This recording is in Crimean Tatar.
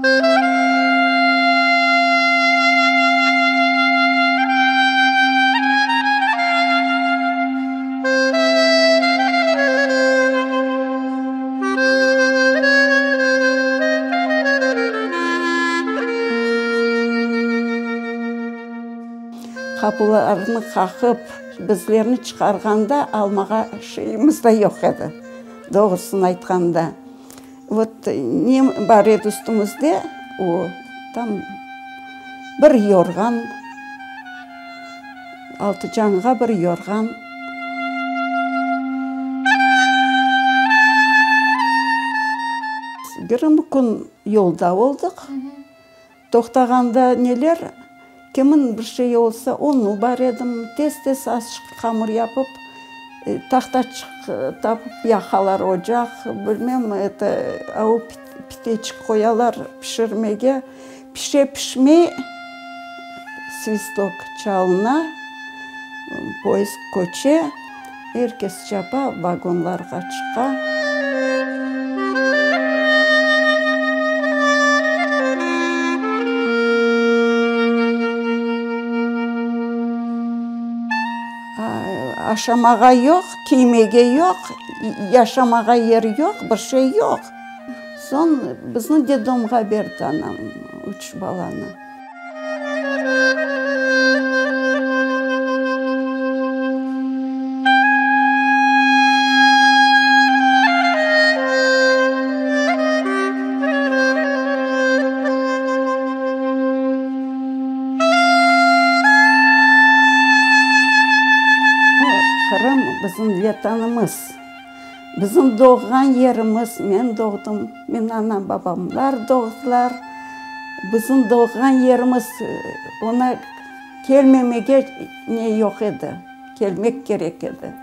Qapılarnı qaqıp, bizlerni çıqarğanda almağa şeyimiz de yoq edi, doğrusını aytqanda. Vot, ne bar edi üstümizde, o, tam bir yorğan, altıcanğa bir yorğan. 20 kün yolda oldıq. Toqtağanda neler, kimin bir şeyi olsa, unu bar edim, tez-tez azçıq hamır yapıp, tahtaçıq tapıp yaqalar ocaq, bilmem, eto, o piteçik qoyalar pişirmege, pişe-pişmey svistok çalına, poyezd köçe, er kes çapa, vagonlarğa çıqa. Aşamağa yoq, kiymege yoq, yaşamağa yer yoq, bir şey yoq. Soñ bizni detdomğa berdi anam, üç balanı. Qırım bizim Vetanımız, bizim doğğan yerimiz, men doğdım, menim anam-babamlar doğdılar, bizim doğğan yerimiz, oña kelmemege ne yoq edi, kelmek kerek edi.